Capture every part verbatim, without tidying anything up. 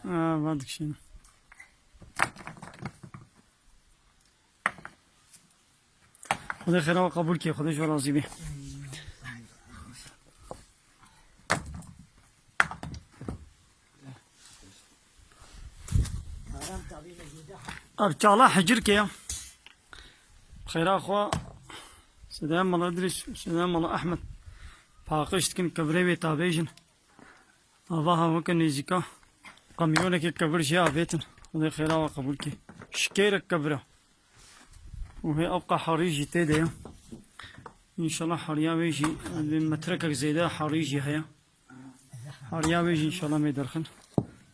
Ha, va dikişînim. Xwedê xêra we qebûl kê, Xwedê ji we razî bê. Ev çala Hicirkê ye. Xêra xwe Sêdaya Mala Idrîs, Sêdaya Mala Ehmed paqij dikin, kevirê wê tavêjin. Ava ha weke nêzîka qemyonekê kevir jê avêtin. Xwedê xêra we qebûl kê. Şikêrek kevir e. Û hê ewqa herî jî tê de ye. Înşallah heriya wê jî bi metrekek zêde herî jî heye. Heriya wê jî înşallah mê derxin.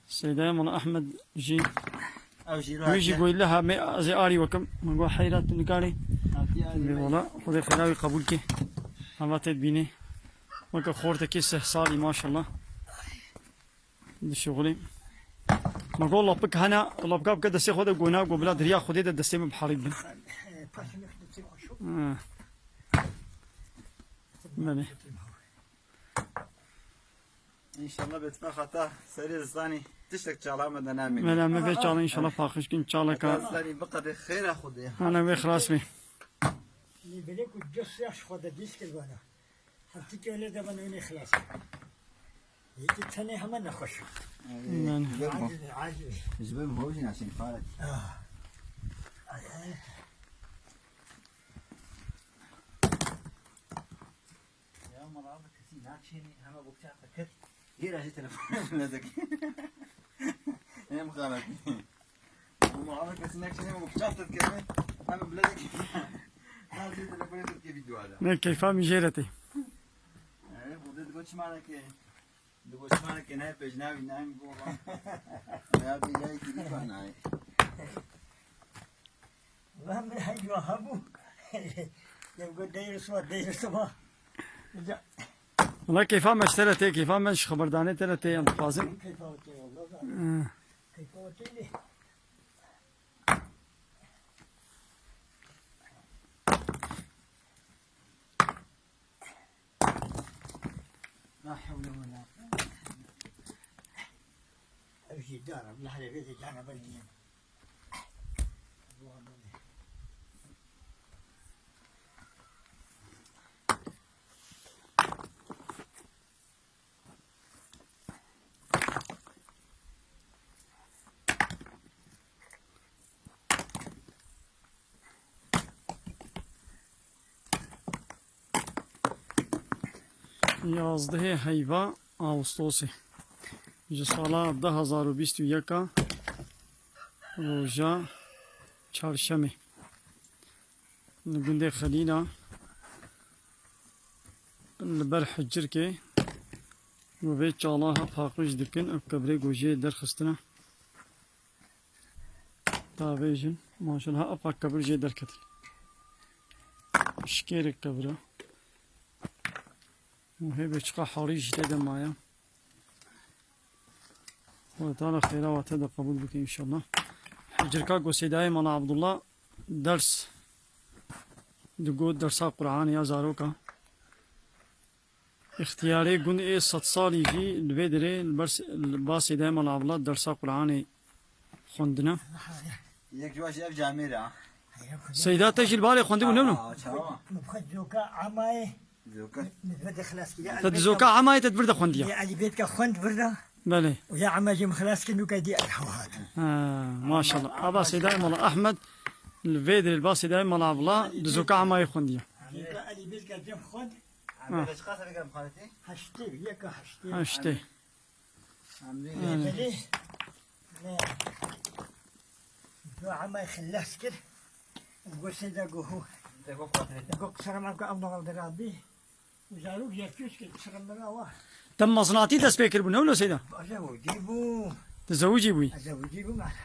Sêdaya Mala Ehmed jî, Ew jî wê jî hatiye. Goyli ha mê ez ê arî wekim. Min got heyra tu nikarî. Hatiye arî Bê me. Wala, Xwedê xêra wî qebûl kê. Heva tê dibînê. Weke xortekê seh salî maşallah. Dişuxulî. Me got lapik hene, lapika bike destê xwe de gona, got bila diriya Xwedê de destê min bi herî bin. Ha. Belê. Înşallah bê tifa xata serê zistanî tiştek çala me de namîne. Belê, me vê çala înşallah paqij kin çaleka. Heta zistanî biqede xêra Xwedê. Hana wê xilas bê. Lê belê ku cus yaş xwe de dîs kir bana. Hevtikê wele de bana wê xilas. Yekî tenê heme nexweş. Yani. Aciz, aciz. Ji ber hojî naşên xalet. Ah. Ay, ay. Ya mala kesî nakşênî heme bokça qekir. Yê rajê telefon bile dek. Hem xalet. Mala kesî nakşênî heme bokça qekir. Heme bile dek. Rajê telefon dek video ada. Ne keyfa mi jêre tê. Ee, bu da digo çima nake. Digo çima nake ne pejnavi ne mi go. Ya bir yay gibi bana. Lan min heyva hebû. Yê go deyr swa, deyr swa. Wala keyfa me ji te re tê, keyfa me ji xeberdanê te re tê, em dixwazin. Keyfa te wala. Hı. Keyfa te lê. La hewle we la quwwete illa billah. Ev jî dar e, bila herê vê de cana ber diye. Yazdehê heyva Ağustosê. Ji sala du hazar û bîst û yeka roja çarşemê. Li gundê Xelîla li ber Hicirkê û vê çala ha paqij dikin û kebrê gojiyê derxistine. Davêjin, maşallah, apa kebir jê derketin. Şikêrek kebir e. Û hê bê çiqa harî jî tê de maye. Xwedê Teala xêra we te de qebûl bike înşallah. Hicirka go Sêdayê Mala Abdullah ders digot, dersa Qur'anê ya zaroka. Îxtiyarê gund ê sed salî jî li vê derê li ber s-, li ba Sêdayê Mala Abdullah dersa Qur'anê xwendine. Yek ji wan jî ev camêr e. Seyda te jî li balê xwendibû, ne wilo? Aa, çawa? Min xwe zoka Emayê. Zoka. Min vir de xilas kiriye. Te di zoka Emayê te di vir de xwendiya? Lê Elîbêtka xwend vir de. Belê. Û ya Ema jî min xilas kir, nûke dî ez hew hatim. Ha, maşallah. Ava Sêdayê Mala Ehmed, li vê derê li ba Sêdayê Mala Abdullah di zoka Emayê xwendiya. Elîbêtka, Elîbêtka cem xwend. Amê, çiqas vê gel xaletê? Heştê, yeka heştê. Heştê. Amê. Belê. Ne. Dua Emayê xilas kir. Go Seyda go hu. Te go xatirê te. Go qisara me ke ew nava de rabî. Û zarok yekî û çikê pişirin min awa. Te mezinatî dest pê kiribû, ne wilo Seyda? Zewicî bû. Tu zewicî bûyî? Ez zewicî bûm, ez.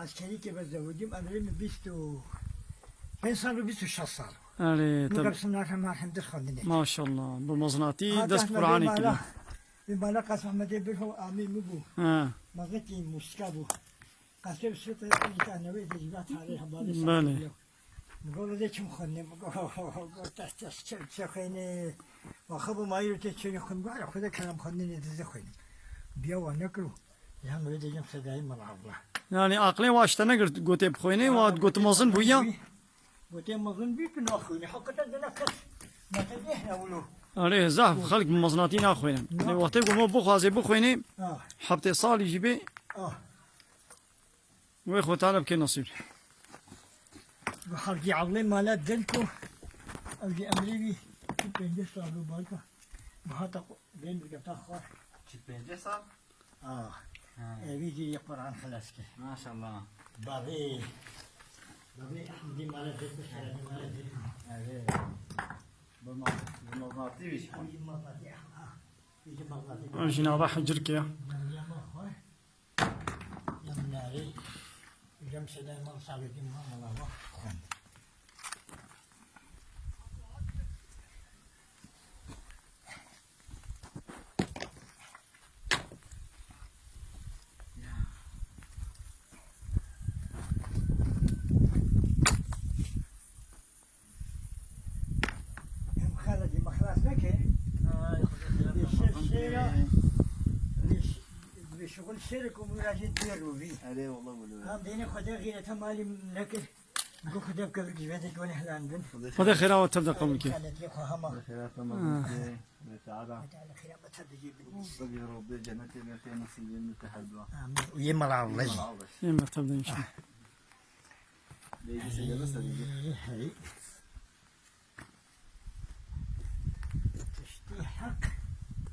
Ez kerîkê ve zewicîm, emrê min bîst û pênc sal û bîst û şeş sal. Erê, Nûka te bisim nakem merhem dir xwendinê. Maşallah, bi mezinatî dest Qur'anê kirî. Vê mala Qas Mehmedê bir ho amî min bû. He. Mezekî mûsika bû. Qasê Sirte êdî anewê de jî tarî hevalê Belê. Min got, "Lê çim xwendin?" Min got, "Got, te, te çi, çi xwênî?" Wa xwe bo mayî te çi xwendin? Got, "Ara xwe de kelam xwendinê dizî xwênim." Biya wa nekiro. Yan wê de yem sedayê mala abla. Yani aqlê wa işte negir gotê bixwênê, wa gotê mezin bûya. Gotê mezin bî tu naxwînî. Hakikaten dina kes. Mete dehne wilo. Erê, zaf xelk bi mezinatî naxwênin. Na. Lê wextê ku me bixwazê bixwênê, Ah. Heptê salî jî bê, Ah. Wê xwe Teala bike nasîb. Bi hevdî Ewlê mala dil ku ew jî emrê wî tu pêncî sal û balka. Bi hata xwe bên bigefta xwe. Çi pêncî sal? Ah. Ha. Evî jî yê Quran xilas kir. Maşallah. Bavê. Bavê Ehmedî mala dil ku şerefî mala dil. Evet. Bu ma-, bu maznatî wî. Ew jî maznatî, ah. Ew jî maznatî. Ew jî nava Hicirkê ya. Meryema xwe. Yem narê, yem sedayê mal sabitî ma mala va xwend. Em xeletî me xilas neke. Ay, Xwedê xêra Lê bike, şer Ramazan şêra, bike. Lê ş-, bi şixul şêrek û mûra jê dê rûvî. Erê, wala wilo. Em dêne Xwedê xîrete malî nekir. Go Xwedê bi kevir ji vê de ji wan hilandin. Xwedê xêra we tev de qebûl ke. Xeletê xwe hema. Xwedê xêra te mezin ke. Xwedê Teala. Xwedê Teala xêra me tev de jê bidî. Bigê Robê cenetê me xê nasîbê min te her dua. Amîn. Û yê mala Ewlê jî. Yê mala Ewlê jî. Yê me tev de inşallah. Hey.